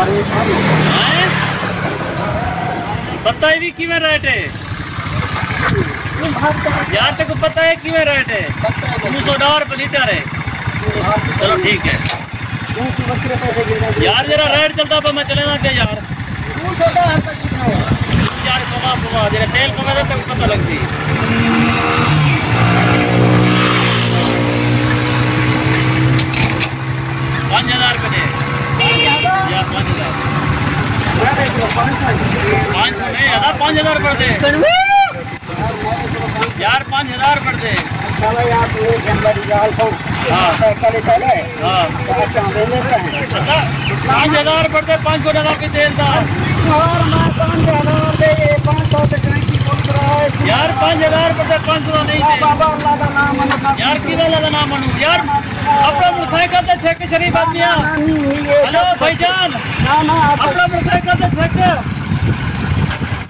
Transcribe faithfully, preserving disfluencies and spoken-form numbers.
ہیں؟ پتہ ہی نہیں کیویں ریٹ ہے۔ یار، تیکوں پتہ ہے کیویں ریٹ ہے؟ دو سو ݙاہ روپے لیٹر ہے۔ چلو، ٹھیک ہے۔ یار، ذرا ریٹ چلدا پیا، میں چلے نا کہ یار۔ یار، پوا، پوا، جڑے تیل پوا دے، تیکوں پتہ لڳسی۔ پنج ہزار روپے دے۔ یار، پنج ہزار۔ پنج سو نہیں، یار، پنج ہزار روپے دے۔ یار، پنج ہزار روپے دے۔ اچھا بھائی، آپ یہ جنبر جال کو ہاں۔ پیسہ لیتا ہے۔ ہاں۔ تو اچھا، ہم لے لیتے ہیں۔ اچھا، پنج ہزار روپے دے، پنج سو ڈالر کے تیل دا۔ یار، میں پنج ہزار دے، یہ پنج سو تے ٹینکی فل کرا ہے۔ یار، پنج ہزار روپے دے، پنج سو دا نہیں دے۔ بابا، اللہ دا نام منو۔ یار، کیویں اللہ دا نام منو؟ یار، اپݨا موٹر سائیکل تے چھک شریف آدمی آ۔ نہ، نہ، نہیں، نہیں، یہ ہلو، سب بھائی جان۔ نہ، نہ، آپ اپݨا موٹر سائیکل تے چھک۔